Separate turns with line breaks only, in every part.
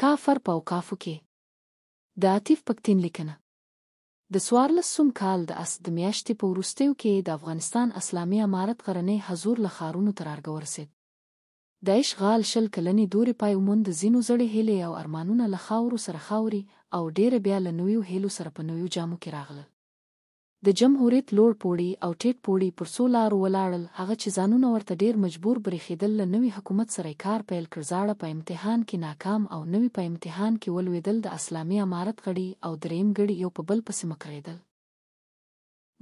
کافر په اوقافو کې. د عاطف پکتین لیکنه. د 14 سوم کال د اسد د میاشتې په وروستیو کې د افغانستان اسلامي امارت غرنی حضور له ښارونو تر ارګه ورسېد. د اشغال 20 کلنې دورې پای وموند، ځینو زړې هیلې او ارمانونه له خاورو سره خاوري او ډېره بیا له نویو هیلو سره په نویو جامو کې راغلل. د جمهوریت لوړ پوړي او ټیټ پوړي پر څو لارو ولاړل، هغه چې ځانونه ورته ډېر مجبور برېښېدل له نوي حکومت سره یې کار پیل کړ زاړه په امتحان کې ناکام او نوي په امتحان کې ولوېدل د اسلامي امارت غړي او درېیمګړي یو په بل پسې مقررېدل.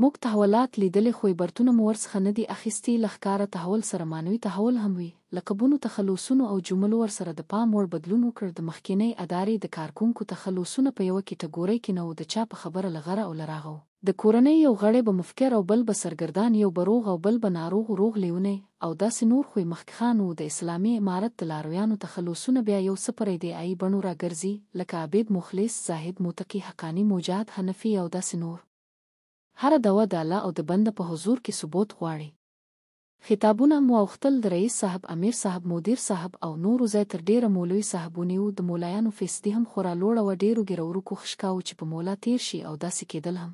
موږ تحولات لیدلې خو عبرتونه مو ورڅخه نه دي اخیستي، له ښکاره تحول سره معنوي تحول هم وي، لقبونو تخلصونو او جملو ورسره د پام وړ بدلون وکړ، د مخکېنۍ ادارې د کارکونکو تخلصونه په یوه کیټه ګورۍ کې نه وو د چا په خبره له غره او له راغه وو. د کورنۍ یو غړی به مفکر او بل به سرګردان، یو به روغ او بل به ناروغ و، روغ لیونی او داسې نور خو یې مخکښان وو، د اسلامي امارت د لارویانو تخلصونه بیا یو څه پر ادعايي بڼو را ګرځي، لکه عابد، مخلص، زاهد، متقي، حقاني، مجاهد، حنفي او داسې نور. هره دعوه د الله او د بنده په حضور کې ثبوت غواړي. خطابونه هم واوښتل، د رئیس صاحب، امیر صاحب، مدیر صاحب او نورو ځای تر ډېره مولوي صاحب ونیو، د مولایانو فیصدي هم خورا لوړه وه، ډېرو ږیرورو کوښښ کاوه چې په مولا تېر شي او داسې کېدل هم.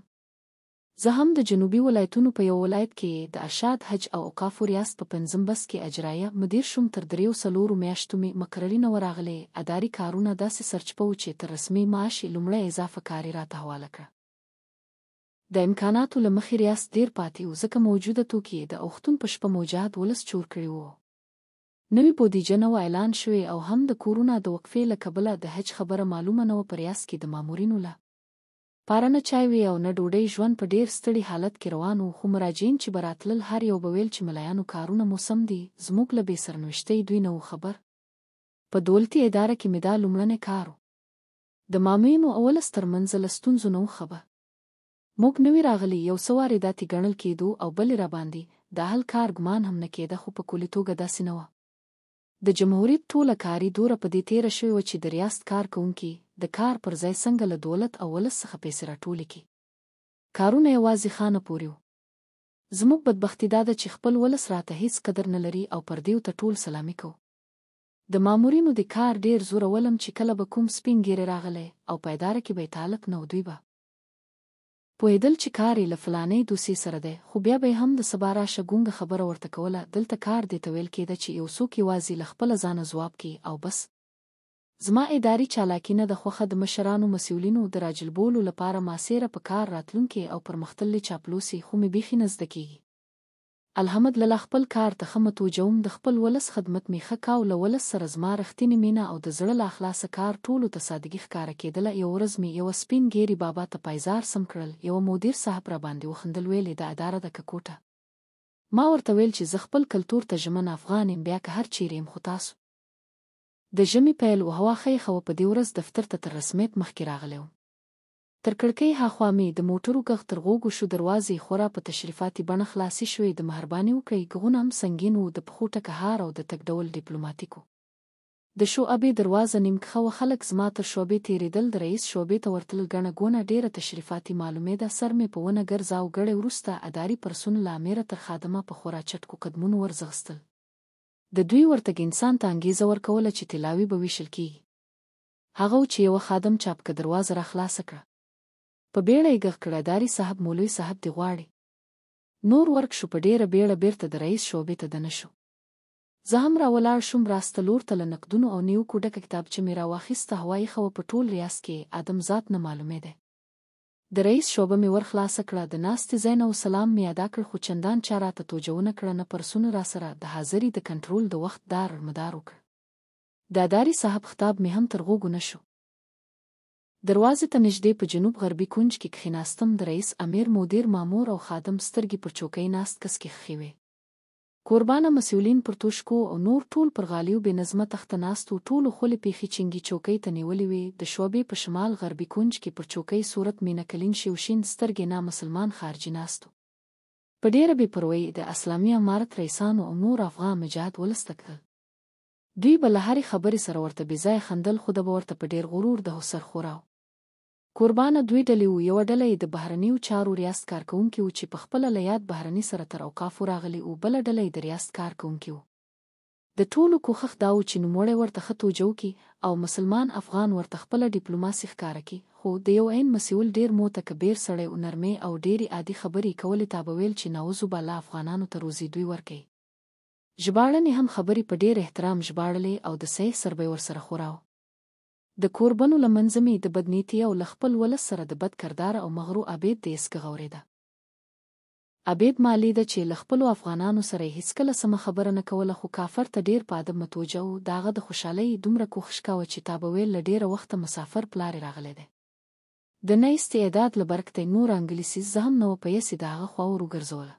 زه هم د جنوبي ولایتونو په یوه ولایت کې د ارشاد حج او اوقافو ریاست په پنځم بست کې اجرایه مدیر شوم تر دریو څلورو میاشتو مې مقرري نه وه راغلې، اداري کارونه داسې سرچپه وو چې تر رسمي معاش یې لومړی اضافه کاري راته حواله کړه. د امکاناتو له مخې ریاست ډېر پاتې و، ځکه موجوده توکي یې د اوښتون په شپه مجاهد ولس چور کړي وو او نوې بودیجه نه وه اعلان شوې او هم د کورونا د وقفې له کبله د حج خبره معلومه نه وه په ریاست کې د مامورینو له پاره نه چای وې او نه ډوډۍ ژوند په ډېر ستړي حالت کې روان و، خو مراجعین چې به راتلل هر یو به ویل چې ملایانو کارونه مو سم دي، زموږ له بې سرنوشتۍ دوی نه وو خبر. په دولتي اداره کې مې دا لومړنی کار و. د مامورینو او ولس تر منځ له ستونزو نه وو خبر. موږ نوي راغلي، یو څه وارداتي ګڼل کېدو او بلې راباندي د اهل کار ګمان هم نه کېده خو په کلي توګه داسې نه وه. د جمهوریت ټوله کاري دوره په دې تېره شوې وه چې د ریاست کار کوونکي د کار پر ځای څنګه له دولت او ولس څخه پیسې راټولې کړي. کارونه یوازې خانه پورې وو. زموږ بدبختي دا ده چې خپل ولس راته هیڅ قدر نه لري او پردیو ته ټول سلامي کوو. د مامورینو دې کار ډېر ځورولم چې کله به کوم سپین ږیری راغلی او په اداره کې به یې تعلق نه و دوی به پوهېدل چې کار یې له فلانۍ دوسیې سره دی، خو بیا به یې هم د سبا راشه ګونګه خبره ورته کوله، دلته کار دې ته ویل کېده چې یو څوک یوازي له خپله ځانه ځواب کړي او بس. زما اداري چالاکي نه ده خوښه، د مشرانو مسیولینو د راجلبولو له پاره معاصره په کار راتلونکې او پرمختللې چاپلوسي خو مې بیخي نه زده کېږي. الحمد لله خپل کار ته ښه متوجه وم، د خپل ولس خدمت مې ښه کاو، له ولس سره زما رښتینې مینه او د زړه له اخلاصه کار ټولو ته سادګي ښکاره کېدله، یوه ورځ مې یوه سپین ږیري بابا ته پایزار سم کړل، یوه مدیر صاحب راباندې وخندل ویل یې دا اداره ده که کوټه؟ ما ورته ویل چې زه خپل کلتور ته ژمن افغان یم بیا که هر چیرې یم خو تاسو د ژمي پیل و، هوا ښه یخه وه، په دې ورځ دفتر ته تر رسمیت مخکې راغلی وم. تر کړکۍ هاخوا مې د موټرو ږغ تر غوږو شو، دروازې خورا په تشریفاتي بڼه خلاصې شوې، د مهرباني وکړئ ږغونه هم سنګین وو، د پښو ټکهار او د تګ ډول ډیپلوماتیک و. د شعبې دروازه نیمکښه وه، خلک زما تر شعبې تېرېدل، د رئیس شعبې ته ورتلل، ګڼه ګوڼه ډېره تشریفاتي معلومېده، سر مې په ونه ګرځاو، ګړی وروسته اداري پرسونل له امېره تر خادمه په خورا چټکو قدمونو ور ځغستل. د دوی ورتګ انسان ته انګېزه ورکوله چې طلاوې به وېشل کېږي. هغه و چې یوه خادم چاپکه دروازه را خلاصه کړه. په بېړه یې ږغ کړ، اداري صاحب مولوي صاحب دې غواړي. نور ورک شو، په ډېره بېړه بېرته د رئیس شعبې ته دنه شو. زه هم را ولاړ شوم، راسته لور ته له نقدونو او نیوکو ډکه کتابچه مې را واخیسته، هوا یخه وه، په ټول ریاست کې آدم ذات نه معلومېده. د رئیس شعبه مې ور خلاصه کړه، د ناستې ځای نه و، سلام مې ادا کړ، خو چندان چا راته توجه ونه کړه، نه پرسونو راسره د حاضري د کنټرول د وخت دار مدار وکړ. د اداري صاحب خطاب مې هم تر غوږو نه شو. دروازې ته نژدې په جنوب غربي کونج کې کښېناستم، د رئیس، امیر، مدیر، مامور او خادم سترګې پر چوکۍ ناست کس کې ښخې وې. کوربانه مسیولین پر توشکو او نور ټول پر غالیو بې نظمه تخته ناست وو، ټولو خولې پېښې چنګي چوکۍ ته نیولې وې، د شعبې په شمال غربي کونج کې پر چوکۍ صورت مینه کلین شیوشین سترګې نا مسلمان خارجي ناست و. په ډېره بې پروایي د اسلامي امارت رئیسانو او نور افغان مجاهد ولس ته کتل. دوی به له هرې خبرې سره ورته بې ځایه خندل خو ده به ورته په ډېر غرور د هو سر ښوراو. کوربانه دوې ډلې وو، یوه ډله یې د بهرنیو چارو ریاست کارکوونکي وو چې په خپله له یاد بهرني سره تر اوقافو راغلي وو، بله ډله یې د ریاست کار کوونکي وو. د ټولو کوښښ دا و چې نوموړی ورته ښه توجه وکړي او مسلمان افغان ورته خپله ډیپلوماسي ښکاره کړي، خو د یو عین مسیول ډېر متک بیر سړی ؤ نرمې او ډېري عادي خبري یې کولې تابه ویل چې نعوذ با الله افغانانو ته روزي دوی ورکوي. ژباړن یې هم خبري په ډېر احترام ژباړلې او د صحیح سربه یې ورسره ښوراوه. د کوربنو له منځه مي د بدنیتي او له خپل ولس سره د بد کرداره او مغرو عبید د یسکه غورېده. عبید ما لیده چې له خپلو افغانانو سره یې هیڅکله سمه خبره نه کوله خو کافر ته ډېر په ادب متوجه ؤ، د هغه د خوشحالۍ یې دومره کوښښ کاوه چې تابه ویل له ډېره وخته مسافر پلار یې راغلی دی. د نه استعداد له برکته یې نوره انګلیسي زده هم نه وه په یس یې د هغه خوا ور وګرځوله.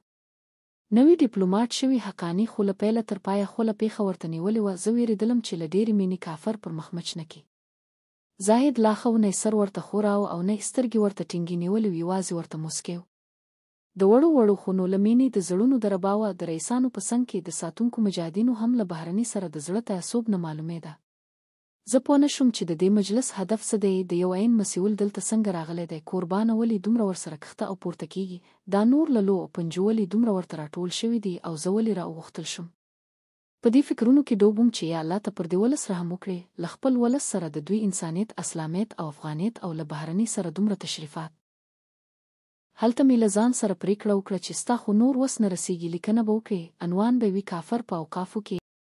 نوي ډیپلوماټ شوي حقاني خو له پیله تر پایه خوله پېښه ورته نیولې وه، زه وېرېدلم چې له ډېرې مینې کافر پر مخ مچ نه کړي. زاهد لا ښه ؤ نه یې سر ورته ښوراوه او نه یې سترګې ورته ټینګې نیولې وې یوازې ورته موسکی ؤ. د وړو وړو خونو له مینې د زړونو دربا وه، د رئیسانو په څنګ کې د ساتونکو مجاهدینو هم له بهرني سره د زړه تعصب نه معلومېده. زه پوه نه شوم چې د دې مجلس هدف څه دی، د یو عین مسیول دلته څنګه راغلی دی، کوربانه ولي دومره ورسره کښته او پورته کیږي، دا نور له لو او پنجو ولي دومره ورته راټول شوي دي او زه ولي را وغوښتل شوم؟ په دې فکرونو کې ډوب وم چې یا الله ته پر دې ولس رحم وکړې، له خپل ولس سره د دوی انسانیت، اسلامیت او افغانیت او له بهرني سره دومره تشریفات. هلته مې له ځان سره پرېکړه وکړه چې ستا خو نور وس نه رسېږي، لیکنه به وکړې، عنوان به وي کافر په اوقافو کې.